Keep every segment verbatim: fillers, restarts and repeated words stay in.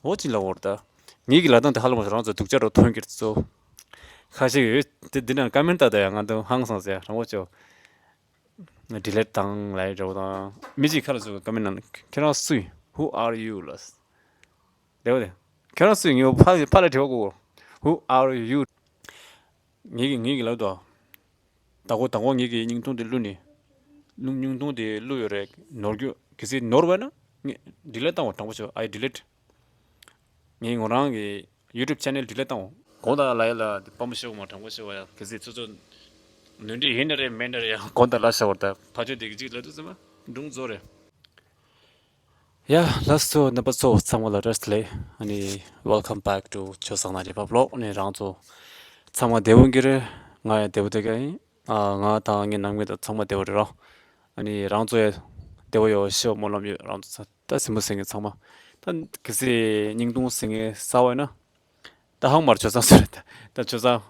འོ་ཅི་ལ་འོར་ད། ངེད་ཀྱི་ལ་དང་དེ་ཧ་ལམ་རང་ཚོ་སྡུག་ཅག་རུ་མཐོང་གི་རེད་ཚོ། ཁ་ཤས་ཡོད་དེ་འདི་ན་ཀ་མེན་ཏ་ད་ཡང་ང་དང་ཧང་སང་ཟེར་རང་འོ་ཅོ། ཌི་ལེཊ་དང་ལ་ཡི་རོ་དང་མི་གཅིག་ཁ་ལ་ཟུག་ཀ་མེན་ནང་ཁྱེད་རང་སུ་ཡིན། Who are you ལ། དེ་བ་དེ། ཁྱེད་རང་སུ་ཡིན་ངས་ཕ་ཕ་ལ་དྲི་བ་གོ། Who are you? ངེད་ཀྱི་ངེད་ཀྱི་ལབ་དོ། ད་གོ་ད་གོ་ངེད་ཀྱི་སྙིང་ཐུང་དེ་བླུགས་ནས། སྙིང་སྙིང་ཐུང་དེ་བླུགས་ཡོད་རེད་ནོར་རྒྱུ་གལ་སྲིད་ནོར་བས་ན། ངས་ཌི་ལེཊ་བཏང་བ་དྲང་པོ་བྱོས། I delete. ངས་ངོ་རང་གི་ཡུ་ཊུབ་ཆེ་ནལ་ཌི་ལེཊ་བཏང་བ། དགོངས་དག་ལ་ཡ་ལ་དེ་དཔའ་མོ་ཤོག་མ་དྲང་པོ་ཤོག་ཡ་གལ་སྲིད་ཚོ་ཚོ། ནོར་འཁྲུལ་ཡིན་ན་རེད་མེད་ན་རེད་ཡ་དགོངས་དག་ལ་ཤོག་བར་ད་ཕ་ཆོས་དེ་གི་གཅིག་ལ་དུ་ཚེ་མ་སྒྲུང་རྫོགས་རེད། ཡ་ལགས་སོ་རྣམ་པ་ཚོ་ཚང་མ་ལ་བཀྲ་ཤིས་བདེ་ལེགས། ཨ་ནི་welcome back to ཆོས་བཟང་ན་རེ་བབ་ལོག་ཨ་ནི་རང་ཚོ་ཚང་མ་བདེ་པོ་གི་རེད། ང་ཡང་བདེ་པོ་བསྡད་ཀྱི་ཡིན། ཨ་ང་དང་ངའི་ནང་མི་དང་ཚང་མ་བདེ་པོ་རེད་རོ། ཨ་ནི་རང་ཚོ་ཡང་བདེ་པོ་ཡོད་ཤེས་སྨོན་ལམ་ཡོད་རང་ཚོ་ད་སེམས་པ་སེང་གི་ཚང་མ། ད་གལ་སྲིད་སྙིང་ཐུང་སེང་གི་གསར་བ་ཡིན་ན། ད་ཧང་མར་ཆོས་བཟང་ཟེར་རེད་ད། ཆོས་བཟང་།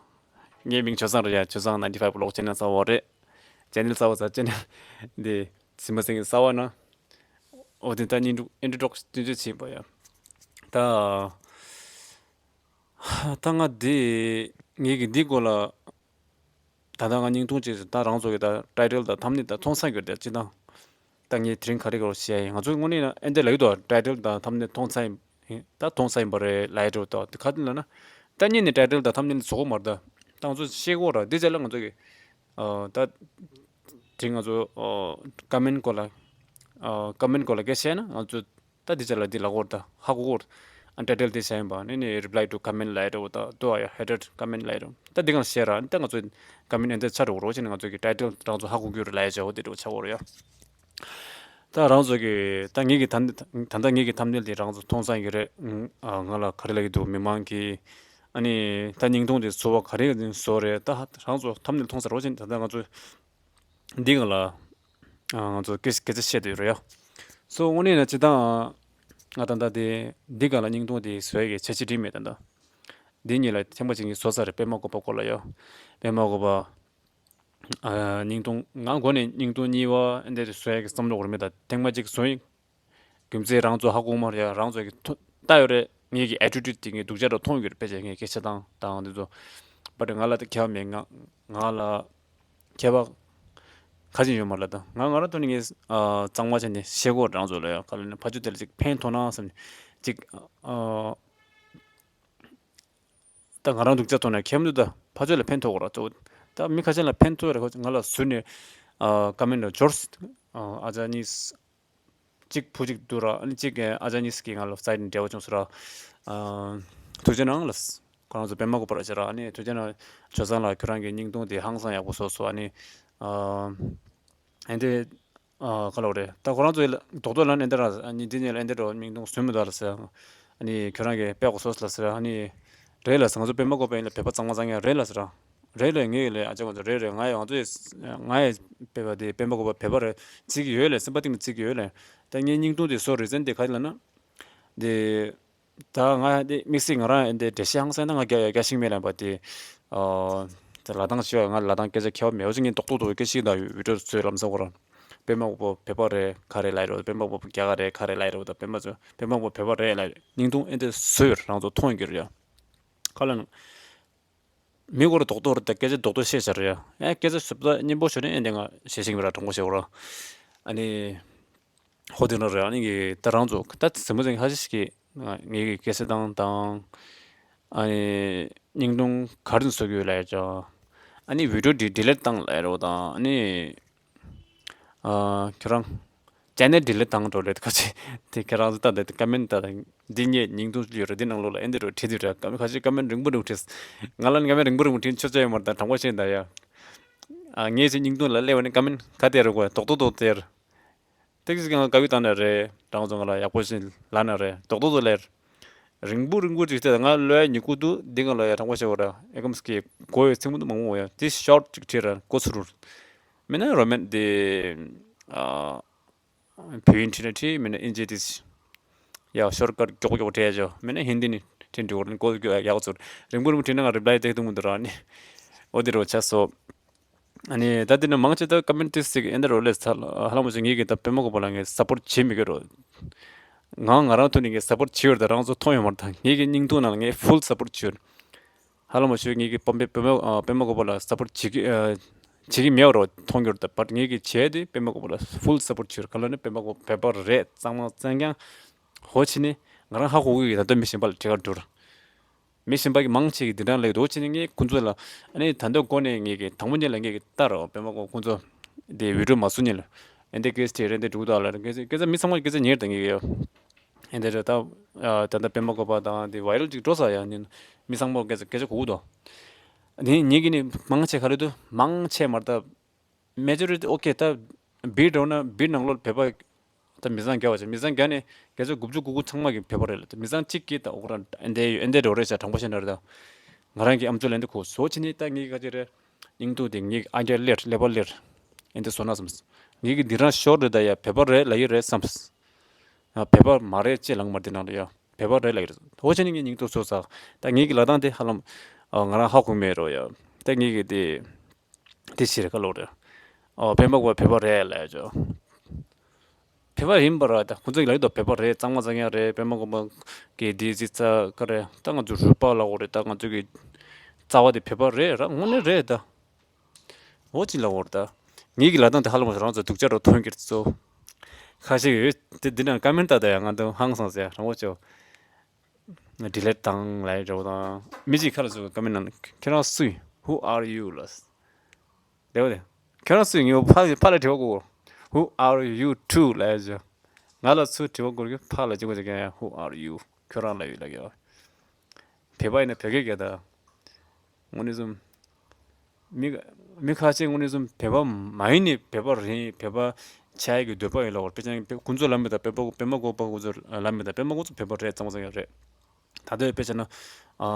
ངའི་མིང་ཆོས་བཟང་རེད་ཡ། ཆོས་བཟང་ninety five vlog channel གསར་བ་རེད། ཆེ་ནལ་གསར་བ་ཟ་ཆེ་ནལ་འདི་སེམས་པ་སེང་གི་གསར་བ་ན། འོ་དེ་ད་ཉིན་འགྲུག་ཨེན་ཌི་ཊོག་སི་སྟོན་ཆོས་བྱེད་པ་ཡ། ད། ད་ང་འདི་ངེད་ཀྱི་འདི་སྐོར་ལ། ད་ལྟ་ང་སྙིང་ཐུང་ཅིག་ད་རང་ཚོ་གི་ད་ཊའི་ཊལ་དང་ཐམ་ནེལ་ད་མཐོང་ཚར་གྱི་རེད་སྤྱིར་བཏང་། ད་ངས་དེ་རིང་ག་རེ་ག་རེ་བཤད་ཡིན་ང་ཚོ་དངོས་གནས་ན་ཨེ་འདྲ་ལབ་ཀྱི་འདུག་ཊའི་ཊལ་དང་ཐམ་ནེལ་མཐོང་ཚར་ཡིན་ད་མཐོང་ཚར་ཡིན་པ་རེད་ལབ་ཡ་འདྲ་བོ་ད་དེ་ག་དེ་ལབ་ན། ད་སྔོན་ནས་ཊའི་ཊལ་དང་ཐམ་ནེལ་བཟོ་གི་མ་རེད་ད། ད་ང་ཚོ་ཤེས་ཀྱི་ཡོད་རེད་འདི་རྗེས་ལ་ང་ཚོ་གི་ད་དེ་ང་ཚོ་ཀ་མེན་ཊི་སྐོར་ལ་ཀ་མེན་ཊི་སྐོར་ལ་སྐད་བཤད་ན་ང་ཚོ། ད་འདི་ཅག་ལ་འདི་ལབ་དགོས་རེད་ད་ཧ་གོ་གོ་རེད། ཨ་ཊའི་ཊལ་དེ་བྱས་ཡིན་པ་ནི་ནི་reply to comment ལབ་ཡ་འདྲ་བོ་ད་དུ་ཨ་ཡ་header comment ལབ་ཡ་འདྲ་བོ་ད་འདི་གང་བཤད་ར་ནི་ད་ང་ཚོ་ཀ་མེན་ཊི་ཨེ་འདྲ་ཆགས་འགྲོ་གི་རེད་བྱས་ནས་ང་ཚོ་གི་ཊའི་ཊལ་རང་ཚོ་ཧ་གོ་གི་རེད་ལབ་ཡ་བྱས་འོ་དེ་འདྲ་བོ་ཆགས་གོ་རེད་ཡ། ད་རང་ཚོ་གི་ད་ངེད་ཀྱི་ད་ད་ལྟ་ངེད་ཀྱི་ཐམ་ནེལ་དེ་རང་ཚོ་མཐོང་ས་ཡིན་གི་རེད། ཨ་ང་ལ་ག་རེ་ལབ་ཀྱི་འདུག་མི་མང་གིས་ཨ་ནི་ད་སྙིང་ཐུང་དེ་བཟོ་བ་ག་རེ་བཟོ་རེད་ད་རང་ཚོ་ཐམ་ནེལ་མཐོང་ས་རེད་བྱས་ནས་ད་ལྟ་ང་ཚོ། འདི་སྒང་ལ་ང་ཚོ་སྐད་སྐད་ཆ་བཤད་དུ་ཡོད་རེད་ཡ། སོ་དངོས་གནས་ན་སྤྱིར་བཏང་ང་ད་ལྟ་དེ་འདི་སྒང་ལ་སྙིང་ཐུང་དེ་བཟོ་ཡ་གི་བྱས་རྗེས་འགྲིག་མེད་ད་ལྟ། འདི་གཉིས་ལ་ཐེངས་མ་གཅིག་ངས་བཟོ་ཚར་རེད་པད་མ་བཀོད་པ་སྐོར་ལ་ཡ། པད་མ་བཀོད་པ། སྙིང་ཐུང་ང་མགོ་ནས་སྙིང་ཐུང་གཉིས་པ་འདི་བཟོ་ཡ་གི་བསམ་བློ་འཁོར་མེད་ད་ཐེངས་མ་གཅིག་བཟོ་ཡིན། རྒྱུ་མཚན་རང་ཚོ་ཧ་གོ་མ་རེད་ཡ་རང་ཚོ་གི་ཐོ་ལྟ་ཡོད་རེད་ངེད་ཀྱི་attitude དེ་ངས་སྡུག་ཅག་ར་མཐོང་ཡོད་རེད་ཕལ་ཆེར་ངས་སྐད་ཆ་བཏང་བཏང་དེ་ཚོ་but ང་ལ་ད་ཁྱད་པར་མེད་ང་ང་ལ་ཁྱད་པར་ག་ཅིག་ཡོད་མ་རེད་ད་ང་ང་རང་ཐོག་ནས་ངས་གཙང་མ་བྱས་ནས་བཤད་གོ་རང་ཚོ་ལ་ཡ་ག་ལ་ནས་ཕ་ཆོས་དེ་ལ་ཅིག་ཕན་ཐོགས་ན་བསམ་ནས་ཅིག་ད་ང་རང་སྡུག་ཅག་ཐོག་ནས་ཁྱད་མི་འདུག་ད་ཕ་ཆོས་ལ་ཕན་ཐོགས་གོ་ར་གཙོ་བོ་ད་མི་ཁ་ཤས་ལ་ཕན་ཐོགས་རེད་ང་ལ་ཟུར་ནས་ཀ་མེན་ཊི་འབྱོར་ཨ་ཅག་གཉིས། གཅིག་བུ་གཅིག་འདུག་ར་ཨ་ནི་གཅིག་ཨ་ཅག་གཉིས་ཀྱིས་ང་ལ་སའིཌ་ནས་འབྲེལ་བ་བྱུང་སོང་ར། ཨ་ཐུགས་རྗེ་གནང་ལགས། ཁོ་རང་ཚོ་པད་མ་བཀོད་པ་ར་བྱས་ར་ཨ་ནི་ཐུགས་རྗེ་གནང་ཆོས་བཟང་ལགས་ཁྱོད་རང་གི་སྙིང་ཐུང་དེ་ཧང་སང་ཡག་པོ་བཟོས་སོང་ཨ་ནི། ཨ་ཨེ་འདྲས་ཨ་ག་ལབ་རེད་ད་ཁོ་རང་ཚོ་ཡི་ལ་རྡོག་རྡོག་ལ་ཨེ་འདྲ་ར་ཨ་ནི་འདི་ནས་ལ་ཨེ་འདྲ་ར་སྙིང་ཐུང་བཟོས་མི་འདུག་ལགས་ཟེར། ཨ་ནི་ཁྱོད་རང་གིས་དཔེ་ཡག་པོ་བཟོས་སོང་ལགས་ཟེར་ཨ་ནི། རེད་ལགས་ང་ཚོ་པད་མ་བཀོད་པ་ཡིན་ལ་བོད་པ་གཙང་མ་གཙང་ཡ་རེད་ལགས་ཟེར་ར། རེད་ལས་ངས་ལས་ཨ་ཅག་ང་ཚོ་རེད་རེད་ང་ཡང་ང་ཚོ་ཡི་ང་ཡི་བོད་པ་དེ་པད་མ་བཀོད་པ་བོད་པ་རེད་བརྩི་གི་ཡོད་ལས་སེམས་པ་གཏིང་ནས་བརྩི་གི་ཡོད་ལས། ད་ངའི་སྙིང་ཐུང་དེ་བཟོ་རེ་ཟན་དེ་ག་རེ་ལབ་ན། དེ་ད་ང་དེ་དམིགས་བསལ་ང་རང་དེ་འགྲེལ་བཤད་ཧང་སང་ན་ང་རྒྱ་རྒྱ་ཤིང་མེད་ལབ་པ་དེ། ཨ་དེ་ལ་དྭགས་ཤི་བ་ང་ལ་དྭགས་སྐད་ཆ་མཁས་པ་མེད་པ་ཅིག་ངས་རྡོག་རྡོག་རྡོག་སྐད་ཤིག་དང་བི་ཌིའོ་བཟོས་ལམ་སང་ཁོ་རང་། པད་མ་བཀོད་པ་བོད་པ་རེད་ག་རེ་ལབ་རོགས་པད་མ་བཀོད་པ་རྒྱ་གར་རེད་ག་རེ་ལབ་རོགས་ད་པད་མ་ཚོ་པད་མ་བཀོད་པ་བོད་པ་རེད་ལབ་སྙིང་ཐུང་ཨེ་འདྲ་བཟོས་ཡོད་རང་ཚོ་མཐོང་ཡོད་ཀྱི་རེད་ཡ། ཁ་ལ་ནང་། མི་སྐོར་རྡོག་རྡོག་རེད་ད་སྐད་ཆ་རྡོག་རྡོག་བཤད་བྱ་རེད་ཡ། ཨེ་སྐད་ཆ་ཟབ་ད་སྙན་པོ་ཞུ་ནས་ཨེ་འདི་ང་བཤད་ཤེས་ཀྱི་མེད་ར་དྲང་པོ་བཤད་འོ་ར། ཨ་ནི། ཧོ་དེ་ནོ་རེད་ཨ་ནི་གི་ད་རང་ཚོ་ད་ཟིན་མོ་ཟིན་ཧ་ཤི་ཤི་གི་ངེད་ཀྱི་སྐད་ཆ་བཏང་དང་། ཨ་ནི་སྙིང་རྡུང་ག་རེ་བཟོ་གི་ཡོད་ལབ་ཡ་ཅག་ཨ་ནི་བི་ཌིའོ་ཌི་ཌི་ལེཊ་བཏང་ལབ་ཡ་རོ་དང་ཨ་ནི། ཁྱོད་རང་ཅེ་ནལ་ཌི་ལིཊ་བཏང་འགྲོ་རེད་ཁ་ཆེ། དེ་ཁྱེད་རང་ཚོ་ལྟ་དེ་ཀ་མེན་ཊི་ལྟ་དང་འདི་ཉེ་ཉིང་ཐུང་ཡོད་རེད་འདི་ནང་ལོགས་ལ་ཨེ་འདི་རུ་བྲིས་དུས་རེད་ཀ་མེན་ཁ་ཆེ་ཀ་མེན་ཊི་རིང་པོ་རིང་པོ་བྲིས། ང་ལ་ནི་ཀ་མེན་ཊི་རིང་པོ་རིང་པོ་བྲིས་ཆོ་ཆོ་ཡོད་མ་རེད་ད་དྲང་པོ་བཤད་ད་ཡ། ངས་ཅི་ཉིང་ཐུང་ལ་སླེབས་པ་ནི་ཀ་མེན་ཊི་ག་དེ་རུ་གོ་རྡོག་རྡོག་རྡོག་དེར། ཏིག་ཙི་ང་དགའ་བའི་སྟེང་ནས་རེད་རང་ཚོ་ང་ལ་ཡག་པོ་ཞིག་ལབ་ན་རེད་རྡོག་རྡོག་རྡོག་ལེར། རིང་པོ་རིང་པོ་ཅིག་བལྟས་ང་ལོས་ཉི་གུ་འདུག་འདི་ང་ལོ་ཡ་དྲང་པོ་བཤད་པ་ར་ཨེ་ཀམ་སི་ཀི་གོ་ཡོད་ཚིག་མུ་མང་པོ་ཡ་དེ་ཤོར་ཊི་ཅིག་བྲིས་ར་གོ་ཚུར་རུ། མིན་ན་རོ་མན་དེ་ཨ་བོད་ཡིག་བྲིས་ན་བྲིས་མིན་ན་ཨིན་ཇི་དེ་ཡ་ཤོར་ཀཊ་མགྱོགས་མགྱོགས་བྲིས་ཡ་ཅོ་མིན་ན་ཧིན་དི་ནི་བྲིས་འགྲོ་གོ་ར་ནི་གོ་ཡག་ཚུར་རིང་པོ་རིང་པོ་བྲིས་ན་ང་རི་པ་ལའི་ཏེག་ཏུ་མུ་འདུག་ར་ནི་འོ་དེ་རོ་ཆ་སོ། ཨ་ནི་ད་དེ་ནི་མང་ཆེ་ད་ཀ་མེན་ཊི་ཞིག་ཨེ་འདྲ་རོ་ལས་ཚ་ཧ་ལམ་ཞིག་ངེད་ཀྱི་ད་པད་མ་གོ་པ་ལ་ངས་སབ་པོར་ཊི་བྱེད་མི་དགོས་རོ། ང་ང་རང་ཐོག་ནས་ངས་སབ་པོར་བྱེད་ཡོད་རེད། ད་རང་ཚོ་མཐོང་ཡོད་མ་རེད། ད་ངེད་ཀྱི་སྙིང་སྟོབས་ནང་ལ་ངས་ཕུལ་སབ་པོར་བྱེད་ཡོད། ཧ་ལམ་མ་ཞུ་ངེད་ཀྱི་པམ་པེ་པེ་མ་ཨ་པད་མ་བཀོད་པ་ལ་སབ་པོར་བྱེད་ཀྱི་ཨ་བྱེད་ཀྱི་མེད་པ་རེད་མཐོང་གི་ཡོད་རེད། ད་བཊ་ངེད་ཀྱི་བྱས་དེ་པད་མ་བཀོད་པ་ལ་ཕུལ་སབ་པོར་བྱེད་ཡོད་རེད། ག་ལ་ནི་པད་མ་བཀོད་བོད་པ་རེད། གཙང་མ་གཙང་རྐྱང་ཧོ་ཕྱི་ནས་ང་རང་ཧ་གོ་གི་ཡོད། ད་ལྟ་མི་གཞན་པ་ལ་དྲི་ག་འགྲོ་ར། མི་གཞན་པ་གི་མང་ཆེ་གི་འདི་འདྲ་ལབ་འདུག་ཕྱི་ནས་ངས་ཁོང་ཚོ་ལ་ཨ་ནི་ད་ལྟ་འགོ་ནས་ངེད་ཀྱི་དང་པོ་ཉིད་ལ་ངེད་ཀྱི་ལྟ་རོགས་པད་མ་བཀོད་ཁོང་ཚོ་དེ་བི་ཌིའོ་མ་བཟོ་ཉིད་ལ་ཨེ་འདི་སྐད་ཆ་དྲིས་རེད། འདི་འགྲིག་འདུག་ལ་སྐད་ཆ་སྐད་ཆ་མི་ཚང་མ་སྐད་ཆ་ཉེར་ད་ངེད་ཀྱི་ཡོད། ཨེ་འདི་རེད། ད་ཨ་ད་ལྟ་པད་མ་བཀོད་པ་དང་དེ་བའི་རལ་ཅིག་འགྲོ་ས་ཡ་ནི་མི་ཚང་མ་སྐད་ཆ་སྐད་ཆ་གོ་གི་འདུག་ཨ་ནི་ངེད་ཀྱི་ནི་མང་ཆེ་ག་རེ་འདུག་མང་ཆེ་མ་རེད་ད། མེ་ཇོ་རི་ཊི་ཨོ་ཁེ་ད་བིཊ་འགྲོ་ན་བིཊ་ནང་ལོགས་བོད་པ་ད་མི་ཚང་བརྒྱ་བ་ཆ་མི་ཚང་བརྒྱ་ནས་བརྒྱ་ཆ་དགུ་བཅུ་གོ་དགུ་ཚང་མ་གི་བོད་པ་རེད་ལ། ད་མི་ཚང་གཅིག་གིས་ད་ཨོ་ཁོ་རང་ཨེ་འདི་ཡོད་ཨེ་འདི་འགྲོ་རེད་ཤག་དྲང་པོ་བཤད་ན་རེད། ད་ང་རང་གི་ཨམ་ཅོག་ལེན་དུ་ཁོ་བཟོ་ཕྱི་ནས་ད་ངེད་ཀྱི་ག་ཅི་རེད། སྙིང་སྟོབས་དེ་ངེད་ཀྱི་ཨ་རྒྱ་ལེར་ཀླད་པ་ལེར་ཨེ་འདི་བཟོ་ན་བསམས། ངེད་ཀྱི་འདི་རང་ཤོར་རེད། ད་ཡ་བོད་པ་རེད་ལབ་ཡི་རེད་བསམས། ཨ་བོད་པ་མ་རེད་ཅེས་ལངས་མ་འདི་ནང་དུ་ཡ་བོད་པ་རེད་ལབ་ཡི་རེད། འོ་བྱས་ནས་ངས་སྙིང་སྟོབས་ཚོ་ཚ། ད་ངེད་ཀྱི་ལབ་སྟངས་དེ་ཧ་ལམ་ཨ་ང་རང་ཧ་གོ་མེད་རོ་ཡ། ད་ངེད་ཀྱི་དེ་དེ་ཕྱིར་ཁ་ལོ་རེད། ཨོ་པད་མ་བཀོད་པ་བོད་པ་རེད་ལབ་ཡ་ཅོ། བོད་པ་ཡིན་པ་ར། ད་ཁོང་ཚོ་གི་ལབ་ཡོད་དོ། བོད་པ་རེད། གཙང་མ་གཙང་རྐྱང་རེད། པད་མ་བཀོད་པ་གི་དེ་ཟི་ཚ་ཀ་རེད། ད་ང་ཚོ་རུས་པ་ལབ་དགོས་རེད། ད་ང་ཚོ་གི་རྩ་བ་དེ་བོད་པ་རེད་ར། དངོས་གནས་རེད་ད། འོ་ཅི་ལབ་དགོས་རེད་ད། ངེད་ཀྱི་ལབ་སྟངས་དེ་ཧ་ལམ་རང་ཚོ་སྡུག་ཅག་རོ་མཐོང་གི་རེད་ཚོ། ཁ་ཤས་ཡོད་དེ་འདི་ནང་ཀ་མེན་ཊི་ལྟ་ད་ཡ་ང་དང་ཧང་སངས་ཟེར་རང་འོ་ཅོ། ཌི་ལིཊ་བཏང་ལབ་རེད་བ་དང་། མི་གཅིག་ཁ་ལ་ཚུད་ཀ་མེན་ཊི་ནང་ཁྱེད་རང་སུ་ཡིན། Who are you ལབ། རེད་བ་དེ། ཁྱེད་རང་སུ་ཡིན། ངས་ཕ་ཕ་ལ་དྲི་བ་བཀོད། Who are you too ལབ་ཡ། ང་ལ་ཚུར་དྲི་བ་བཀོད་གི་ཕ་ལ་གཅིག་པ་གཅིག་ཀྱང་ཡ། Who are you ཁྱོད་རང་ལབ་ཡོད་ལབ་གི་ཡ། བོད་པ་ཡིན་ན་བོད་སྐད་རྒྱག་ད། དངོས་གནས་སོང་། མི་མི་ཁ་ཤས་དངོས་གནས་སོང་བོད་པ་མ་ཡིན་ནི་བོད་པ་རེད། བོད་པ་ཆགས་ཀྱི་འདོད་པ་ཡོད་ལབ་དགོས་རེད། དཔེ་ཆ་ཁོང་ཚོ་ལབ་མི་ད་བོད་པ་བོད་པ་གོ་པ་ཁོང་ཚོ་ལབ་མི་ད་བོད་པ་ཁོང་ཚོ་བོད་པ་རེད། གཙང་མ་གཙང་རྐྱང་རེད། ད་ལྟ་དཔེ་བྱས་ན། ཨ་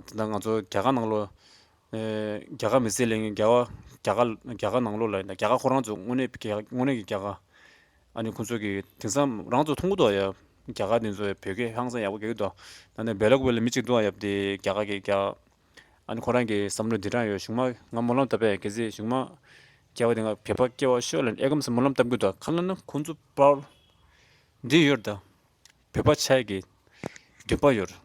ད་ལྟ་ང་ཚོ་རྒྱ་གར་ནང་ལོགས། ཨེ་རྒྱ་གར་མི་སེར་ལབ་མཁན་རྒྱ་གར་རྒྱ་གར་རྒྱ་གར་ནང་ལོགས་ལ་ཡིན་ན་རྒྱ་གར་ཁོ་རང་ཚོ་དངོས་གནས་རྒྱ་དངོས་གནས་ཀྱི་རྒྱ་གར། ཨ་ནི་ཁོང་ཚོ་གི་དེང་སང་རང་ཚོ་མཐོང་གི་འདུག་ཡ། རྒྱ་གར་དེ་ཚོ་བོད་སྐད་ཧང་སང་ཡག་པོ་རྒྱག་གི་འདུག་ད་ནི་བེ་ལ་ཀུ་བེ་ལ་མི་གཅིག་འདུག་ཡ། དེ་རྒྱ་གར་གི་རྒྱ་གར། ཨ་ནི་ཁོ་རང་གི་བསམ་བློ་འདི་འདྲ་ཡོད། གཞུག་མ་ང་སྨོན་ལམ་བཏབ་པས། གལ་སྲིད་གཞུག་མ་སྐྱེ་བ་དེ་ང་བོད་པ་སྐྱེ་བ་ཤོག་ལབ་ཨེ་གམ་སེ་སྨོན་ལམ་བཏབ་གི་འདུག་ག་ལ་ན་ཁོང་ཚོ་པར་འདི་ཡོད་རེད་ད། བོད་པ་ཆགས་ཀྱི་འདོད་པ་ཡོད་རེད།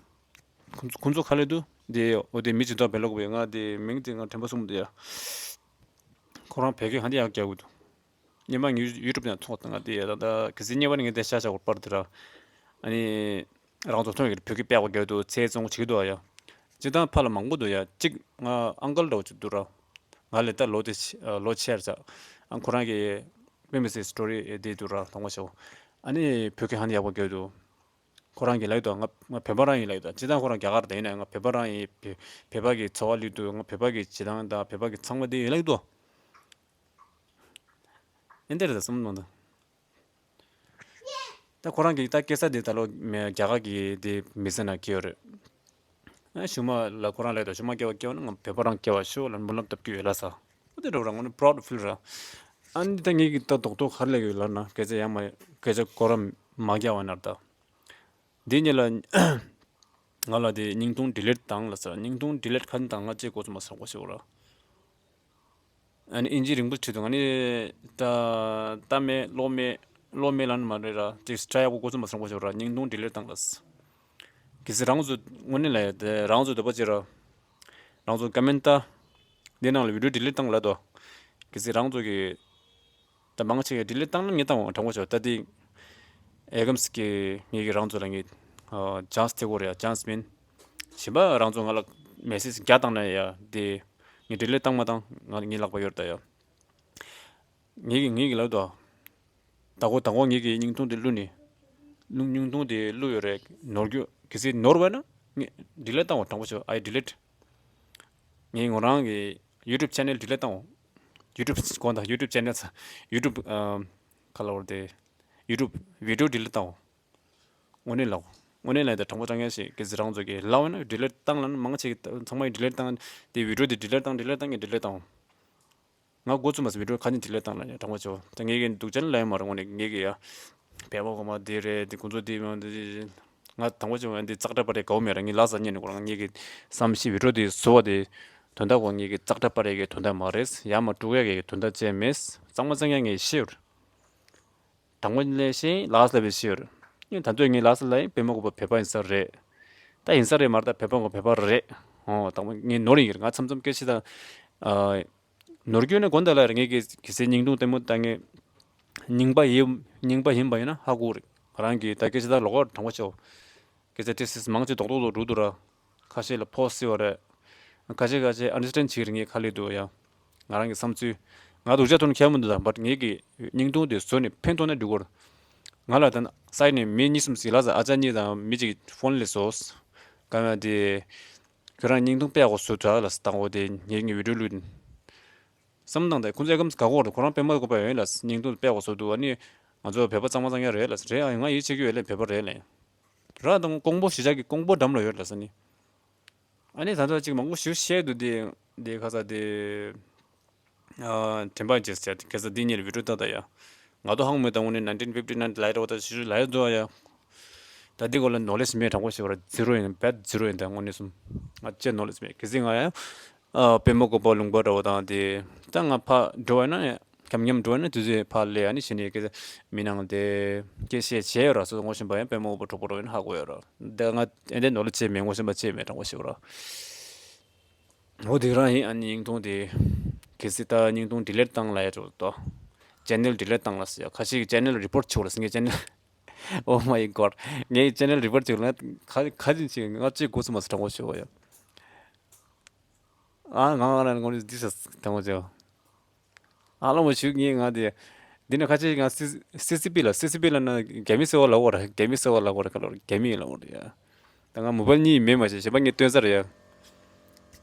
ཁོང་ཚོ་ཁོང་ཚོ་ག་ལེ་འདུག་དེ་འོ་དེ་མི་གཅིག་འདུག་བེ་ལ་ཀུ་བེ། ང་དེ་མིང་དེ་ང་དྲན་པ་སོང་མི་འདུག་ཡ། ཁོ་རང་བོད་སྐད་གང་འདྲ་ཡག་རྒྱག་གི་འདུག་སྔོན་མ་ངའི་ཡུ་ཊུབ་ནང་ཚོགས་དང་ང་དེ་ད་ལྟ་གལ་སྲིད་སྔོན་མ་ནས་ངས་དེ་ཤ་ཤ་བོར་པར་དེ་ར། ཨ་ནི་རང་ཚོ་མཐོང་ཡོད་ཀྱི་བོད་སྐད་དཔེ་ཡག་པོ་རྒྱག་འདུག་ཚེ་བཙོང་བྱེད་ཀྱི་འདུག་ཨ་ཡ། སྤྱིར་བཏང་ཕ་ལ་མང་པོ་འདུག་ཡ། གཅིག་ང་ཨང་ཀལ་འདྲ་བོ་ཅིག་འདུག་ར། ང་ལས་ད་ལོ་དེ་ལོ་ཆེར་ཆགས། ཨ་ཁོ་རང་གི་དཔེ་མི་སྲིད་སི་ཊོ་རི་དེ་འདུག་ར། དང་པོ་ཤོག་ཨ་ནི་བོད་སྐད་གང་འདྲ་ཡག་པོ་རྒྱག་འདུག་ཁོ་རང་གིས་ལབ་ཀྱི་འདུག་ང་ང་བོད་པ་རང་ཡིན་ལབ་ཀྱི་འདུག་སྤྱིར་བཏང་ཁོ་རང་རྒྱ་གར་དེ་ཡིན་ན་ང་བོད་པ་རང་ཡིན། བོད་བོད་པ་གི་འཚོ་བ་ལུས་འདུག་ང་བོད་པ་གི་བྱེད་སྟངས་དང་བོད་པ་གི་ཚང་མ་དེ་ཡིན་ལབ་ཀྱི་འདུག་ཨེ་འདི་རེད་ད་བསམ་བློ་གཏོང་དང་། ད་ཁོ་རང་གི་ད་སྐྱེ་ས་དེ་ད་ལོ་མེ་རྒྱ་གར་གི་དེ་མི་ཚེ་ན་སྐྱེས་ཡོད་རེད། ཨ་གཞུག་མ་ལ་ཁོ་རང་ལབ་ཀྱི་འདུག་གཞུག་མ་སྐྱེ་བ་སྐྱེ་བ་ན་ང་བོད་པ་རང་སྐྱེ་བ་ཤོག་ལབ་སྨོན་ལམ་བཏབ་ཀྱི་ཡོད་ལབ་ས། ཨོ་དེ་འདྲ་རང་ངོ་ནས་པ་རའུ་ཌི་ཕིལ་ར། ཨ་ནི་ད་ངེད་ཀྱི་ད་རྡོག་རྡོག་ག་རེ་ལབ་ཀྱི་ཡོད་ལབ་ན་སྐད་ཆ་ཡང་མ་སྐད་ཆ་ཁོ་རང་མ་རྒྱག་པ་ན་ར་ད། འདི་གཉིས་ལ་ང་ལ་དེ་སྙིང་ཐུང་ཌི་ལིཊ་བཏང་ལབ་ཟེར། སྙིང་ཐུང་ཌི་ལིཊ་ག་ནས་བཏང་ང་ཅིག་གོ་ཚོད་མ་སོང་གོ་ཤེས་ར། ཨ་ནི་ཨིན་ཇི་རིང་པོ་བྲིས་འདུག་ང་ནི་ད་ལྟ་མེད་ཀློག་མེད་ཀློག་མེད་ལབ་ནི་མ་རེད་ར། ཅིག་ཊ་རའི་ཡག་པོ་གོ་ཚོད་མ་སོང་གོ་ཤེས་ར། སྙིང་ཐུང་ཌི་ལིཊ་བཏང་ལབ་ཟེར། གལ་སྲིད་རང་ཚོ་དངོས་གནས་ལ་དེ་རང་ཚོ་འདོད་པ་ཅིག་ར། རང་ཚོ་ཀ་མེན་ཊི་ལྟ། འདི་ནང་ལ་བི་ཌིའོ་ཌི་ལིཊ་བཏང་ལབ་འདུག་གལ་སྲིད་རང་ཚོ་གི་ད་མང་ཆེ་གིས་ཌི་ལིཊ་བཏང་ན་ངས་བཏང་བ་དྲང་པོ་ཞོག་ད་དེ་ཨེ་གམ་སི་ཀྱི་ངེད་ཀྱི་རང་ཚོ་ལ་ངས་ཅན་སི་སྟེར་དགོས་རེད་ཡ། ཅན་སི་མིན། གཞན་པ་རང་ཚོ་ང་ལ་མེ་སེ་ཇི་བརྒྱ་བཏང་ན་ཡ་དེ་ངས་ཌི་ལིཊ་བཏང་མ་བཏང་ང་ངའི་ལག་པ་ཡོད་རེད་ད་ཡ། ངེད་ཀྱི་ངེད་ཀྱི་ལབ་དོ། ད་གོ་ད་གོ་ངེད་ཀྱི་སྙིང་ཐུང་དེ་བླུགས་ནས། བླུགས་སྙིང་ཐུང་དེ་བླུགས་ཡོད་རེད། ནོར་རྒྱུ་གལ་སྲིད་ནོར་བས་ན་ངས་ཌི་ལིཊ་བཏང་བ་དྲང་པོ་ཞོག I delete། ངས་ངོ་རང་གི་ཡུ་ཊུབ་ཆེ་ནལ་ཌི་ལིཊ་བཏང་བ། ཡུ་ཊུབ་དགོངས་དག་ཡུ་ཊུབ་ཆེ་ནལ་ཡུ་ཊུབ་ཨ་ག་ལ་བར་དེ་ཡུ་ཊུབ་བི་ཌིའོ་ཌི་ལིཊ་བཏང་བ། དངོས་གནས་ལགས། དངོས་གནས་ལ་ད་དྲང་པོ་དྲང་ཡ་ཞིག་གལ་སྲིད་རང་ཚོ་གི་ལབ་ན་ཌི་ལིཊ་བཏང་ལབ་ན་མང་ཆེ་གི་ཚང་མ་ཡི་ཌི་ལིཊ་བཏང་དེ་བི་ཌིའོ་དེ་ཌི་ལིཊ་བཏང་ཌི་ལིཊ་བཏང་གི་ཌི་ལིཊ་བཏང་བ། ང་འགོ་བཙུགས་མ་ཟིན་བི་ཌིའོ་ག་ནས་ཌི་ལིཊ་བཏང་ལ་ཡ་དྲང་པོ་བྱོས། ད་ངེད་ཀྱི་སྡུག་ཅག་ལ་ཡ་མ་རེད། དངོས་གནས་ངེད་ཀྱི་ཡ་བལ་པོ་གོ་མ་འདི་རེད་འདི་ཁོང་ཚོ་འདི་མ་འདི་ང་དྲང་པོ་བྱོས། ང་འདི་ཙག་སྒྲ་པ་རེད་དགའ་བོ་མེད་ར། ངས་ལ་ས་ཉན་ནི་ཁོ་རང་ངེད་ཀྱི་བསམ་ཤེས་བི་ཌིའོ་འདི་བཟོ་བ་དེ་དོན་དག་གོ་ངེད་ཀྱི་ཙག་སྒྲ་པ་རེད་ཀྱི་དོན་དག་མ་རེད། ཡ་མ་དཀྲུག་ཡ་གི་དོན་དག་ཅན་མེད། གཙང་མ་གཙང་ཡ་ངས་ཤེས་ཡོད། དྲང་པོ་ལས་ཤེས་ལགས་ལ་བའི་ཤེས་ཡོད། ད་དུང་ངས་ལ་ས་ལ་ཡིན་པད་མ་བཀོད་པ་བོད་པ་ཡིན་ས་རེད། ད་ཡིན་ས་རེད་མ་རེད། ད་བོད་པ་བོད་པ་རེད། ཨོ་ད་ངས་ནོར་ཡིན་གྱི་རེད། ང་མཚམས་མཚམས་སྐད་ཆ་དང་། ནོར་རྒྱུ་ནི་དགོན་བདག་ལ་རེད། ངས་གི་གི་སའི་བརྙན་ཐུང་ལྟད་མོ་ལྟ་ངས་རྙིང་པ་ཡིན་རྙིང་པ་ཡིན་པ་ཡིན་ན་ཧ་གོ་རེད། ང་རང་གི་ད་སྐད་ཆ་ད་ལོག་པར་དྲང་པོ་ཤོད། སྐད་ཆ་ཏི་སིས་མང་ཆེ་རྡོག་རྡོག་ཏུ་འགྲོ་འདུག་ར། ཁ་ཤས་ལ་ཕོ་སི་བ་རེད། ཁ་ཤས་ཁ་ཤས་ཨན་ཌར་སི་ཊེན་ཌ་བྱེད་ཀྱི་རེད། ངས་ཁ་ལས་འདུག་ཡ། ང་རང་གི་བསམ་ཚུལ། ང་དུག་ཅག་ཐོན་ཁྱད་མི་འདུག་ད་བཊ་ངས་གི་བརྙན་ཐུང་དེ་བཟོས་ནས་ཕན་ཐོགས་ན་འགྲིག་གོ། ང་ལ་ད་སའི་ནས་མི་གཉིས་གསུམ་ཞིག་ལ་ཟ་ཨ་ཅག་གཉིས་དང་མི་གཅིག་ཕོན་ལས་བཟོས། ག་ང་དེ། ཁྱོད་རང་བརྙན་ཐུང་དཔེ་ཡག་པོ་བཟོས་དྲག་ལ་ཟ་དང་འོ་དེ་ངས་ངའི་བི་ཌིའོ་བླུགས། བསམ་བཏང་སྟེ་ཁོང་ཚོའི་སྐམ་སི་ག་གོ་རེད། ཁོ་རང་པད་མ་བཀོད་པ་ཡོད་ལ་བརྙན་ཐུང་དཔེ་ཡག་པོ་བཟོས་འདུག་ཨ་ནི་ང་ཚོ་བོད་པ་གཙང་མ་གཙང་རྐྱང་རེད་ལ་རེད། ཨ་ང་ཡིད་ཆེས་ཀྱི་ཡོད་ལེ། བོད་པ་རེད་ལེ། ར་དང་ཀོང་པོ་གཞིས་ཆགས་ཀྱི་ཀོང་པོ་འགྲམ་ལ་ཡོད་ལ་ཟ་ནི། ཨ་ནི་ད་ལྟ་ཅིག་མང་པོ་ཞིག་བཤད་འདུག་དེ་དེ་ཁ་ས་དེ། དྲན་པ་བརྗེད་ཟེར་ཁ་ས་དེ་གཉིས་ལ་བི་ཌིའོ་ལྟ་ད་ཡ། ང་ཚོ་ཧང་མེད་དང་འོ་ནི་nineteen fifty nine ལའི་རོ་ད་ཞུ་ཞུ་ལའི་རྫོ་ཡ། ད་འདི་གོ་ལ་ནོ་ལེ་ཇི་མེད་དྲང་པོ་ཞིག་བར་ཛི་རོ་ཡིན། བེད་ཛི་རོ་ཡིན། ད་དངོས་གནས་སུ་ང་ཅེ་ནོ་ལེ་ཇི་མེད། གལ་སྲིད་ང་ཡང་པད་མ་བཀོད་པ་ལུང་པ་འདྲ་བོ་དང་དེ་ད་ང་ཕ་འགྲོ་བ་ན་ཁམ་ཉམ་འགྲོ་བ་ན་དུས་ཚོད་ཕ་ལས་ཨ་ནི་ཞི་ནས་སྐད་མི་ནང་དེ་སྐད་བཤད་བྱས་ཡོད་ར། སོ་སོ་ངོ་ཤེས་པ་ཡང་པད་མ་བཀོད་པ་གྲོགས་པོ་འདྲ་བོ་ཡིན་ཧ་གོ་ཡོད་ར། ད་ང་ཨེ་འདྲ་ནོ་ལེ་ཇི་མེད། ངོ་ཤེས་པ་ཅེ་མེད་དྲང་པོ་ཞིག་བར། འོ་དེ་རང་ཡིན། ཨ་ནི་བརྙན་ཐུང་དེ་གལ་སྲིད་ད་བརྙན་ཐུང་ཌི་ལིཊ་བཏང་ལ་ཡ་འགྲོ་ཏོ། ཅེ་ནལ་ཌི་ལིཊ་བཏང་ལ་ཟེར་ཡ། ཁ་ཤས་ཀྱི་ཅེ་ནལ་རི་པོར་ཊ་བྱུག་ལ་ཟེར། ངའི་ཅེ་ནལ། Oh my God. ངའི་ཅེ་ནལ་རི་པོར་ཊ་བྱུག་ལ་ཁ་ཁ་ཅིག་ཅིག་ང་ཅིག་གོ་སོང་མ་སོང་དྲང་པོ་ཞུ་བ་ཡ། ཨ་ང་ང་རང་ངོ་ནས་འདི་ས་དྲང་པོ་ཞུ། ཨ་ལོ་མ་ཞུ་ངས་ང་དེ། འདི་ནས་ཁ་ཆེ་ང་སི་སི་སི་པི་ལ་སི་སི་པི་ལ་ན་རྒྱ་མི་སེ་བ་ལ་འོ་ར། རྒྱ་མི་སེ་བ་ལ་འོ་ར་ག་ལོ་རྒྱ་མི་ལ་འོ་ར་ཡ། ད་ང་མོ་བལ་གཉིས་མེད་མ་བྱས་གཞན་པ་ངས་སྟོན་ས་རེད་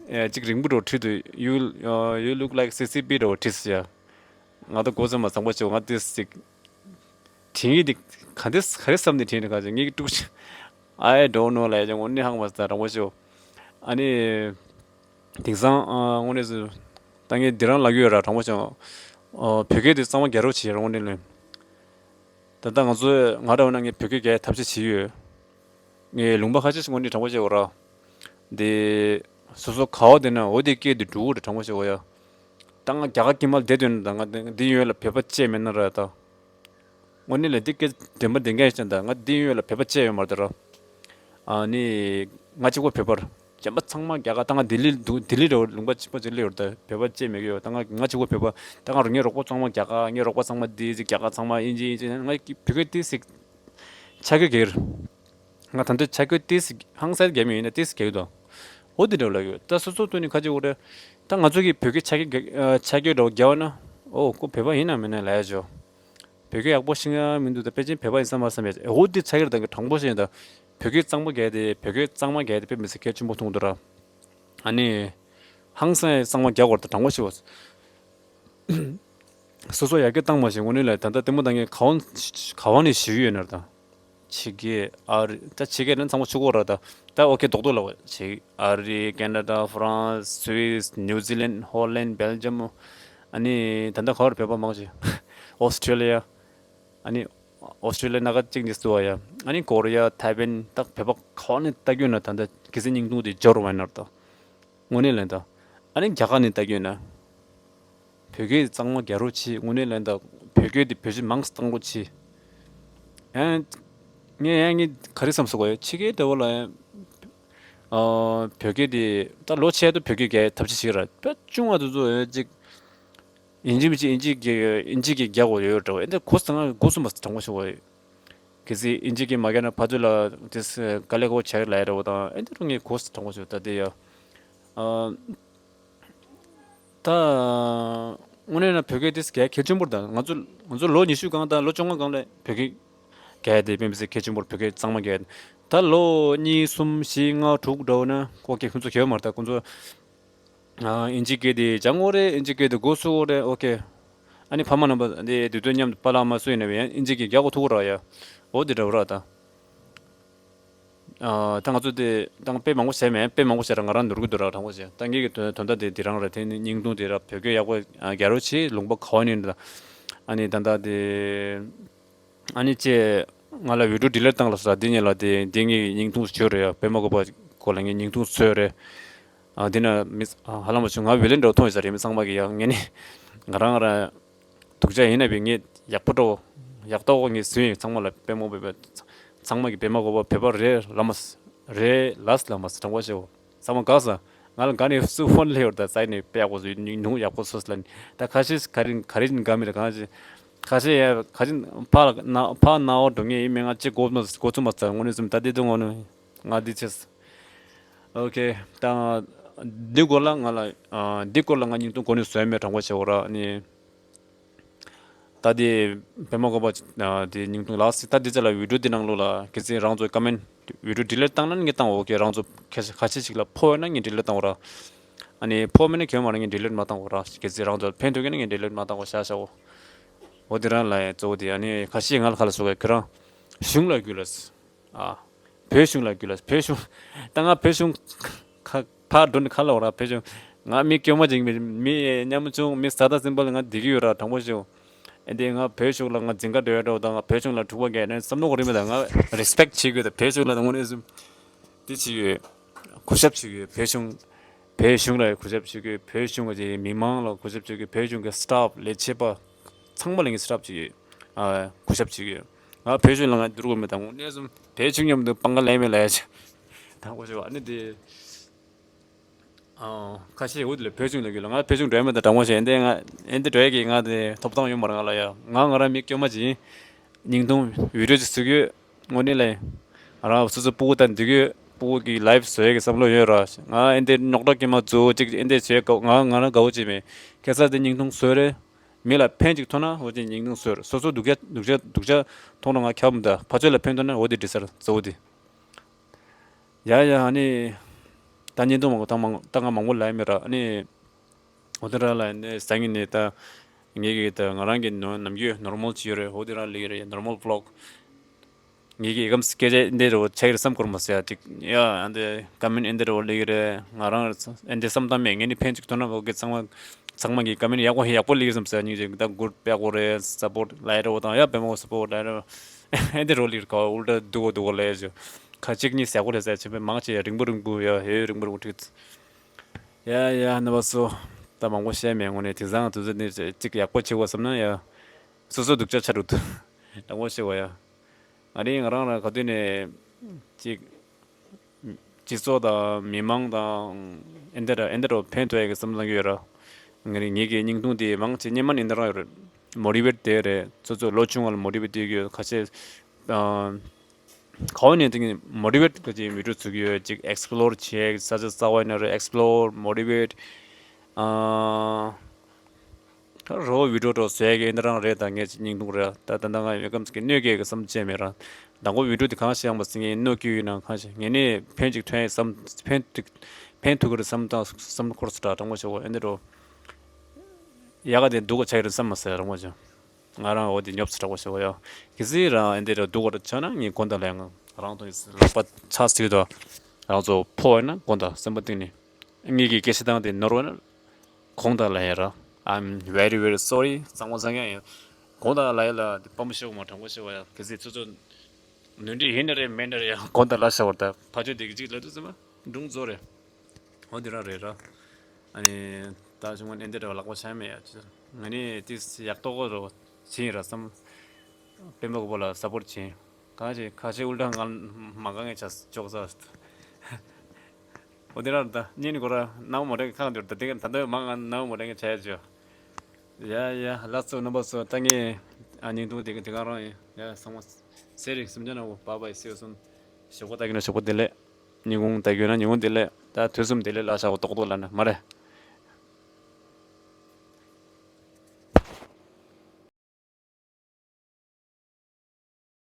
ཡ། ཨེ་གཅིག་རིང་པོ་འགྲོ་ཁྲིད་དུ། You, uh, you look like སི་སི་པི་འགྲོ་ཁྲིད་ཡ། ང་ད་གོ་ཚོད་མ་ཚང་པ་བྱས་ང་དེ་སིག་དྲན་གྱི་འདི་ག་འདི་ག་རེ་བསམ་ནས་དྲན་ནས་ག་ཅིག་ངས་དཀྲུག་ཅིག I don't know ལ་ཡ་ཅང་འོ་ནི་ཧང་མ་ས་དྲང་པོ་ཞུ། ཨ་ནི། དེང་སང་ཨ་དངོས་གནས་སུ། ད་ངས་འདི་རང་ལབ་ཀྱི་ཡོད་ར་དྲང་པོ་བྱུང་། ཨ་བོད་སྐད་དེ་གཙང་མ་རྒྱག་རོགས་བྱེད་ར་དངོས་གནས་ལ། ད་ལྟ་ང་ཚོས་ང་འདྲ་བ་ན་ངས་བོད་སྐད་རྒྱག་ཐབས་ཤེས་བྱེད་ཡོད། ངས་ལུང་པ་ཁ་ཤས་ཤིག་དངོས་གནས་དྲང་པོ་བཤད་དགོས་ར། འདི། སོ་སོ་ག་བ་བསྡད་ན་འོ་དེ་སྐད་དེ་འགྲོ་གི་རེད་དྲང་པོ་བཤད་དགོས་ཡ། ད་ང་རྒྱ་གར་དཀྱིལ་མ་བསྡད་དོན་ད་ང་འདི་ཡོད་ལ་བོད་པ་བཅས་མེད་ན་ར་ད། དངོས་གནས་ལ་འདི་སྐད་བདེན་པ་བདེན་མཁན་ཞིག་ད་ང་འདི་ཡོད་ལ་བོད་པ་བཅས་ཡོད་མ་རེད་ད་ར། ཨ་ནི། ང་གཅིག་པོ་བོད་པར། གཞན་པ་ཚང་མ་རྒྱ་གར། ད་ང་ལྡི་ལི་འདུག་ལྡི་ལི་འདྲ་བོ་ལུང་པ་གཅིག་པ་གཅིག་སླེབས་ཡོད་རེད་ད། བོད་པ་བཅས་མེད་ཀྱི་ཡོད། ད་ང་ང་གཅིག་པོ་བོད་པ། ད་ང་རང་ངའི་རོགས་པ་ཚང་མ་རྒྱ་གར། ངའི་རོགས་པ་ཚང་མ་འདི་ཟིག་རྒྱ་གར། ཚང་མ་དབྱིན་ཇི་དབྱིན་ཇི། ང་བོད་སྐད་ཏི་ཟིག་ཆ་གོས་གེར། ང་ད་འདི་ཆ་གོས་ཏི་ཟིག་ཧང་སང་རྒྱ་མི་ཡིན་ན་ཏི་ཟིག་གེར་དང་། འོ་འདི་འདྲ་བོ་ལབ་ཡོད། ད་སོ་སོ་ཐོག་ནས་ཁ་ཅིག་འོ་རེད། ད་ང་ཚོ་གི་བོད་སྐད་ཆ་གོས་གེ་ཆ་གོས་འདྲ་བོ་རྒྱག་པ་ན། ཨོ་ཁོ་བོད་པ་ཡིན་ན་མིན་ན་ལབ་ཡ་ཅོ། བོད་སྐད་ཡག་པོ་ཤེས་ཡ་མི་འདུག་ད་པེ་ཅིན་བོད་པ་ཡིན་ས་མ་བསམ་ཡ། འོ་འདི་ཆ་གི་རེད། ད་གི་དྲང་པོ་བཤད་ཡིན་ད། བོད་སྐད་གཙང་མ་རྒྱག་དེ་བོད་སྐད་གཙང་མ་རྒྱག་དེ་དཔེ་མི་སྲིད་གལ་ཆེན་པོ་མཐོང་འདུག་ར། ཨ་ནི། ཧང་སང་ཡ་གཙང་མ་རྒྱག་དགོས་རེད་ད་དྲང་པོ་བཤད་པ། སོ་སོ་ཡར་རྒྱས་བཏང་མ་ཤེས་དངོས་གནས་ལ་ད་ལྟ་ལྟད་མོ་ལྟ་མཁན་ག་བ་ག་བ་ནས་ཞུ་གི་ཡོད་ན་ར་ད། ཕྱི་རྒྱལ་ཨ་རི་ད་ཕྱི་རྒྱལ་ནི་ཚང་མ་ཆུ་གོ་ར་ད། ད་ཨོ་ཁེ་རྡོག་རྡོག་ལ་བ་ཕྱི་ཨ་རི་ཁེ་ན་ཌ་ཧྥ་རན་སི་སུད་སི་ནིའུ་ཛི་ལན་ཧོ་ལན་སྦེལ་ཇམ། ཨ་ནི་ད་ལྟ་ག་བར་བོད་པ་མང་ཆེ་ཨོ་སི་ཁྲེ་ལི་ཡ། ཨ་ནི་ཨོ་སི་ཁྲེ་ལི་ཡ་ན་ག་གཅིག་ནི་སུ་བ་ཡ། ཨ་ནི་ཀོ་རི་ཡ་ཐའེ་ཝན་ད་བོད་པ་ག་བ་ནས་ལྟ་རྒྱུ་ན་ད་ལྟ་གི་སེ་བརྙན་ཐུང་དེ་འབྱོར་བ་ན་ར་ད། དངོས་གནས་ལན་ད། ཨ་ནི་རྒྱ་གར་ནས་ལྟ་རྒྱུ་ན། བོད་སྐད་གཙང་མ་རྒྱག་རོགས་གྱིས། དངོས་གནས་ལན་ད། བོད་སྐད་དེ་བེད་སྤྱོད་མང་ཙམ་གཏང་རོགས་གྱིས། ཡང་། ངས་ཡང་ངས་ག་རེ་བསམ་སོང་གོ་ཡ། ཕྱི་རྒྱལ་འདྲ་བོ་ལ་ཡང་། ཨ། བོད་སྐད་དེ་ད་ལོ་ཆེ་དུ་བོད་སྐད་རྒྱག་ཐབས་ཤེས་བྱེད་ར། དཔེ་ཆུང་བ་དེ་ཚོ་ཡང་ཅིག་ཡིན་གཅིག་མིན་གཅིག་ཡིན་གཅིག་གི་ཡིན་གཅིག་གི་རྒྱག་དགོས་ཡོད་འདྲ་བོ། ཨེ་འདི་གོ་སོང་ང་གོ་སོང་མ་སོང་དྲང་པོ་ཞུ་བ་ཡོད། གལ་སྲིད་ཨིན་ཇི་སྐད་མ་རྒྱག་ན་ཕར་ཚུར་ལ་དེ་དཀའ་ལས་ཁག་པོ་ཆགས་ལབ་ཡ་འདྲ་བོ་དང་ཨེ་འདི་རུ་ངས་གོ་སོང་དྲང་པོ་ཞུ། ད་དེ་ཡ། ཨ། ད། དངོས་གནས་ན་བོད་སྐད་དེ་གལ་གལ་ཆེན་པོ་རེད། ད་ང་ཚོ་ང་ཚོ་ལོ་ཉི་ཤུ་སྒང་དང་ལོ་བཅོ་ལྔ་སྒང་ལ་བོད་སྐད་གལ་དེ་དཔེ་མི་སྲིད་གལ་ཆེན་པོ་རེད། བོད་སྐད་གཙང་མ་གལ། ད་ལོ་གཉིས་གསུམ་བཞི་ལྔ་དྲུག་འདྲ་བོ་ན་ཁོ་སྐད་ཁོ་ཚོ་གལ་མ་རེད། ད་ཁོ་ཚོ། ཨ། ཨིན་ཇི་སྐད་དེ་སྦྱང་དགོས་རེད། ཨིན་ཇི་སྐད་དེ་སྒོ་ཕྱེ་དགོས་རེད། ཨོ་ཁེ། ཨ་ནི་ཕ་མ་རྣམ་པ་དེ་དུས་སྟོན་མཉམ་དུ་པཱ་ལགས་མ་སུ་ཡིན་ན་ཡང་ཨིན་ཇི་སྐད་རྒྱག་དགོས་ཐུག་ར་ཡ། འོ་དེ་འདྲ་བོ་ར་ད། ཨ། ད་ང་ཚོ་དེ་ད་དཔེ་མང་པོ་བྱས་མེད། དཔེ་མང་པོ་བྱས་ར་ང་རང་ནོར་གི་འདུག་ར་དྲང་པོ་བྱས། ད་ངེད་ཀྱི་དོན་དོན་དག་དེ་དེ་རང་རེད། དེ་ནི་བརྙན་ཐུང་དེ་ར་བོད་སྐད་ཡག་པོ་རྒྱག་རོགས་བྱེད། ལུང་པ་ག་བ་ནས་ཡིན་ད། ཨ་ནི་ད་ལྟ་དེ། ཨ་ནི་ཅེ། ང་ལ་བི་ཌིའོ་ཌི་ལིཊ་བཏང་ལ་ཟེར། འདི་ཉིད་ལ་དེ་འདི་ངའི་བརྙན་ཐུང་བཟོས་རེད་ཡ། པད་མ་བཀོད་པ་སྐོར་ལ་ངས་བརྙན་ཐུང་བཟོས་རེད། ཨ་འདི་ན་མི་ཧ་ལམ་བྱུང་ང་བི་ལན་འདྲ་བོ་མཐོང་ཡོད་ས་རེད། མི་ཚང་མ་གི་ཡ་ངས་ནི་ང་རང་རང་སྡུག་ཅག་ཡིན་ན་བས་ངས་ཡག་པོ་འགྲོ་ཡག་ཐོག་ངས་བཟོས་ཡིན། ཚང་མ་ལ་པད་མ་བཀོད་པའི་ཚ་ ཚང་མ་གི་པད་མ་གོ་པ་བོད་པ་རེད་ལབ་མ་སོང་། རེད་ལབ་ལབ་མ་སོང་། དྲང་པོ་བཤད་འོ། ཚང་མ་དགའ་སོང་། ང་ལ་དགའ་ནས་སུ་ཕོན་སླེབས་ཡོད་ད་ས་ནས་དཔེ་ཡག་པོ་བཟོས་ཉུང་ཉུང་ཡག་པོ་བཟོས་ལབ་ནས། ད་ཁ་ཤས་ག་རེ་ག་རེ་དགའ་མི་རེད། གང་ཞིག་ཁ་ཤས་ཡ་ཁ་ཤས་ཕ་ལ་ན་ཕ་ན་འོ་འགྲོ་ངེས་ཡིན་མིན་ང་གཅིག་གོ་མ་གོ་ཚུགས་མ་ཚར། དངོས་གནས་སུ་ད་དེ་དུས་ངོ་ནས་ང་འདི་བྱས། ཨོ་ཁེ། ད་འདི་སྐོར་ལ་ང་ལ་ཨ་འདི་སྐོར་ལ་ང་སྙིང་སྟོབས་གོ་ནས་བཟོས་མེད། དྲང་པོ་བཤད་འོ་ར་ནི། ད་དེ་པད་མ་གོ་པ་ཨ་དེ་སྙིང་སྟོབས་ལགས་སི་ད་དེ་ཚེ་ལ་བི་ཌིའོ་དེ་ནང་ལོགས་ལ་གལ་སྲིད་རང་ཚོ་ཀོ་མེན་ཊི་བི་ཌིའོ་ཌི་ལིཊ་བཏང་ན་ངས་བཏང་འོ་ཁེ། རང་ཚོ་ཁ་ཤས་ཁ་ཤས་ཤིག་ལ་ཕོག་ཡོད་ན་ངས་ཌི་ལིཊ་བཏང་འོ་ར། ཨ་ནི་ཕོག་མེད་ན་གལ་མ་རང་ངས་ཌི་ལིཊ་མ་བཏང་འོ་ར། གལ་སྲིད་རང་ཚོ་ཕན་ཐོགས་ཀྱི་ན་ངས་ཌི་ལིཊ་མ་བཏང་འོ་ཤ་ཤ་འོ། འོ་དེ་རང་ལ་གཙོ་བོ་དེ་ཨ་ནི་ཁ་ཤས་ང་ལ་ཁ་ལ་སོགས་ཀྱི་ཁྱོད་རང་གཞུང་ལ་རྒྱུས་ལ། ཨ། བོད་གཞུང་ལ་རྒྱུས་ལ། བོད་གཞུང་། ད་ང་བོད་གཞུང་ཁ་ཕར་འགྲོ་ནས་ཁ་ལ་འོ་ར་བོད་གཞུང་། ང་མི་སྐྱོ་མ་ཅིག་མི་མི་ཉམ་ཆུང་མི་ས་ད་སིམ་པལ་ང་བསྡད་ཀྱི་ཡོད་ར། དྲང་པོ་ཞུ། ཨེ་འདི་ང་བོད་གཞུང་ལ་ང་འཛིན་ག་འགྲོ་ཡ་འགྲོ་དང་ང་བོད་གཞུང་ལ་འཁྲུག་པ་རྒྱག་ནས་བསམ་བློ་གོ་རིམ་པ་དང་ང་རེ་སི་པེག་བྱེད་དགོས། ད་བོད་གཞུང་ལ་དངོས་གནས་སུ་འདི་བྱེད་ཡོད། གུས་ཞབས་བྱེད་ཡོད་བོད་གཞུང་། བོད་གཞུང་ལ་གུས་ཞབས་བྱེད་དགོས། བོད་གཞུང་གི་མི་མང་ལ་གུས་ཞབས་བྱེད་དགོས། བོད་གཞུང་གི་སི་ཊཕ་ལས་བྱེད་པ་ཚང་མ་ལ་ངས་སི་ཊཕ་བྱེད་ཡོད། ཨ་གུས་ཞབས་བྱེད་ཡོད། ང་བོད་གཞུང་ལ་ང་བསྡུར་དགོས་མེད། དང་གནས་ཚུལ་བོད་གཞུང་མཉམ་དུ་སྤང་ག་ལས་མེད་ལ་ཡ་ཆེ། དང་པོ་ཞུ་བ་ནི་དེ། ཨ་ཁ་ཤས་འུ་དེ་ལ་བོད་གཞུང་ལ་རྒྱུས་ལ་ང་བོད་གཞུང་འགྲོ་ཡ་མེད། ད་དྲང་པོ་བཤད་ཨེ་འདི་ང་ཨེ་འདི་འགྲོ་ཡ་གི་ང་དེ་ཐོབ་ཐང་ཡོད་མ་རེད་ང་ལ་ཡ། ང་ང་རང་མི་སྐྱོ་མ་ཅིག་ཡིན། སྙིང་སྟོབས་བི་ཌིའོ་ཅིག་བཟོ་གི་ཡོད། དངོས་གནས་ལ། ང་རང་སོ་སོ་སྤུ་གུ་དང་འདི་གི་སྤུ་གུ་གི་ལའིབ་བཟོ་ཡ་གི་བསམ་བློ་ཡོད་ར། ང་ཨེ་འདི་རྙོག་དྲ་སྐྱེ་མ་བཟོ་ཅིག་ཨེ་འདི་བྱེད་དགའ་ང་ང་རང་དགའ་བོ་ཅིག་མེད། ཁ་སང་དེ་སྙིང་སྟོབས་བཟོས་རེད། མི་ལ་ཕན་ཅིག་ཐོགས་ན་འོ་དེ་སྙིང་སྟོབས་བཟོས་རེད། སོ་སོ་སྡུག་ཅག་སྡུག་ཅག་སྡུག་ཅག་མཐོང་རུང་ང་ཁྱབ་མི་འདའ། ཕ་ཆོས་ལ་ཕན་ཐོགས་ན་འོ་དེ་འགྲིག་ས་རེད་གཙོ་བོ་དེ། ཡ་ཡ་ཨ་ནི། ད་བརྙན་ཐུང་མང་པོ་ད་མང་ད་ང་མང་པོ་ལབ་ཡ་མེད་ར། ཨ་ནི། འོ་དེ་ར་ལ་ནི་སང་ཉིན་ནས་ད། ངེད་ཀྱི་ད་ང་རང་གི་ནོ་ནམ་རྒྱུན་ནོར་མལ་ཅིག་ཡོད་རེད། འོ་དེ་ར་ལེགས་རེད། ནོར་མལ་བི་ལོག་ངེད་ཀྱི་ཨེ་གམ་སི་སྐད་ཆ་འདི་རུ་ཆགས་རེད་བསམ་ཁུར་མ་ཟེར་ཡ་ཅིག་ཡ་ཨ་འདི་ཀ་མེན་ཨེ་འདི་རུ་ལེགས་རེད། ང་རང་ཨེ་འདི་བསམ་སྟངས་མེད། ངེད་ནི་ཕན་ཅིག་ཐོན་ན་འོ་གི་ཚང་མ་ཚང་མ་གི་ཀ་མེན་ཡག་པོ་ཡག་པོ་ལེགས་བསམ་ཟེར་ཡ་ཉིན་ཅིག་ད་གུཌ་ཡག་པོ་རེད། སཔོར་ཊི་ལབ་ཡ་རེད། འོ་དང་ཡ་བེ་མོ་སྤོར་ཊི་ལབ་ཡ་རེད། ཨེ་འདི་རོ་ལིར་ཀ་ཨུལ་ཏྲ་དུ་གོ་དུ་གོ་ལས་ཞུ། ཁ་ཅིག་གཉིས་ཟེར་གོ་རེད་ཟེར་ཆེ་བའི་མང་ཆེ་རིང་པོ་རིང་པོ་ཡ་ཧེ་རིང་པོ་རིང་པོ་ཁྲིད། ཡ་ཡ་ནི་བ་སོ། ད་མང་པོ་བཤད་མེད་དངོས་གནས་དེང་སང་དུས་ཚོད་འདི་ཅིག་ཡག་པོ་བྱེད་དགོས་བསམ་ན་ཡ། སོ་སོ་སྡུག་ཅག་ཆ་རུ་དུ། དྲང་པོ་བཤད་བ་ཡ། ང་རིང་ང་རང་རང་ག་དུས་ནས་ཅིག་སྤྱི་ཚོགས་དང་མི་མང་དང་ཨེ་འདི་ར་ཨེ་འདི་ར་ཕན་ཐོགས་ཡ་གི་བསམ་བློ་ཡོད་ར། ང་རིང་ངེད་ཀྱི་སྙིང་ཐུང་དེ་མང་ཆེ་སྙེ་མ་ནི་འདི་རང་ཡོད་རེད། མོ་ཊི་ཝེཊ་དེ་རེད། སོ་སོ་ལོ་ཆུང་བ་ལ་མོ་ཊི་ཝེཊ་དེ་ཡོད་ཁ་ཤས། ཨ། ག་བ་ནས་དེ་མོ་ཊི་ཝེཊ་ག་ཅིག་མི་འགྲོ་ཚུགས་ཡོད་ཅིག་ཨེག་སི་པི་ལོར་བྱེད་ས་ཆ་གསར་བ་ནས་རེད། ཨེག་སི་པི་ལོར་མོ་ཊི་ཝེཊ། ཨ། ད་རོ་བི་ཌིའོ་འགྲོ་ཟེར་གི་འདི་རང་རེད། ད་ངས་སྙིང་ཐུང་རེད། ད་ད་ད་ང་ཡོད་ཀམ་ཟེར་གི་གནོད་སྐྱེལ་གི་བསམ་བྱས་མེད་ར། དང་པོ་བི་ཌིའོ་དེ་གང་ཞིག་ཡང་པ་ཟེར་གི་གནོད་སྐྱེལ་ཡིན་ན་གང་ཞིག་ངས་ནི་ཕན་ཅིག་ཐོན་ཡ་བསམ་ཕན་ཅིག་ཕན་ཐུག་གི་རེད་བསམ་དང་བསམ་འཁོར་སུ་དྲག་དྲང་པོ་ཞེ་བོ་ཨེ་འདི་འགྲོ། ཡག་ག་དེ་སྡུག་ག་ཆགས་ཀྱི་རེད་བསམ་མ་ཟེར་རང་པ་ཅང་། ང་རང་འོ་དེ་ཉོབ་སུ་དྲག་པོ་ཞེ་བོ་ཡ། གལ་སྲིད་རང་ཨེ་འདི་འདྲ་སྡུག་ག་རེ་ཆགས་ན་ངས་དགོངས་དག་ལས་ང་རང་དང་ལག་པ་ཆགས་སྲིད་དོ། རང་ཚོ་ཕོ་བ་ན་དགོངས་དག་སེམས་པ་གཏིང་ནས། ངེད་ཀྱི་སྐད་ཆ་སྟངས་དེ་ནོར་བ་ན། དགོངས་དག་ལ་ཡ་ར། I'm very very sorry། གཙང་མ་གཙང་ཡ་ཡིན། དགོངས་དག་ལ་ཡ་ལ་དེ་དཔའ་མོ་ཤོག་མ་དྲང་པོ་ཤོག་ཡ། གལ་སྲིད་ཚོ་ཚོ་ནོར་འཁྲུལ་ཡིན་ན་རེད་མེད་ན་རེད་ཡ། དགོངས་དག་ལ་ཤོག་བར་ད་ཕ་ཆོས་དེ་གཅིག་ལ་དུ་ཟེར་མ་སྒྲུང་རྫོགས་རེད། འོ་དེ་རང་རེད་ར། ཨ་ནི་ད་ཆུང་མ་ནས་འདི་འདྲ་བ་ལག་པ་ཆགས་མེད་ཡ། ང་ནི་དེ་ཡག་ཏོག་གོ་རོ་ཕྱིན་ར་བསམ། སྤེན་པ་གོ་པོ་ལ་སཔོར་ཊི་བྱིན། གང་ཞིག་ཁ་ཤས་ཨུལ་ཏྲ་ང་མ་གང་ངས་ཆ་ཅོག་ས། འོ་དེ་ར་ད་གཉིས་ནི་གོ་ར་ནའུ་མོ་རེ་ཁང་དུ་ད་དེ་ད་ད་མ་ང་ནའུ་མོ་རེ་ཆ་ཡ་ཅོ། ཡ་ཡ་ལགས་སོ་རྣམ་པ་ཚོ་ད་ངས་ཨ་སྙིང་ཐུང་དེ་ག་དེ་ག་རང་ཡིན་ཡ། ཚང་མ་སེ་རིག་སེམས་ཅན་ནའོ། Bye bye see you soon། ཞོགས་པ་ལྟ་གི་ན་ཞོགས་པ་བདེ་ལེགས། ཉིན་གུང་ལྟ་གི་ན་ཉིན་གུང་བདེ་ལེགས། ད་དུས་གསུམ་བདེ་ལེགས་ལ་བཞག་གོ་ཏོག་ཏོག་ལ་ན་མ་རེད།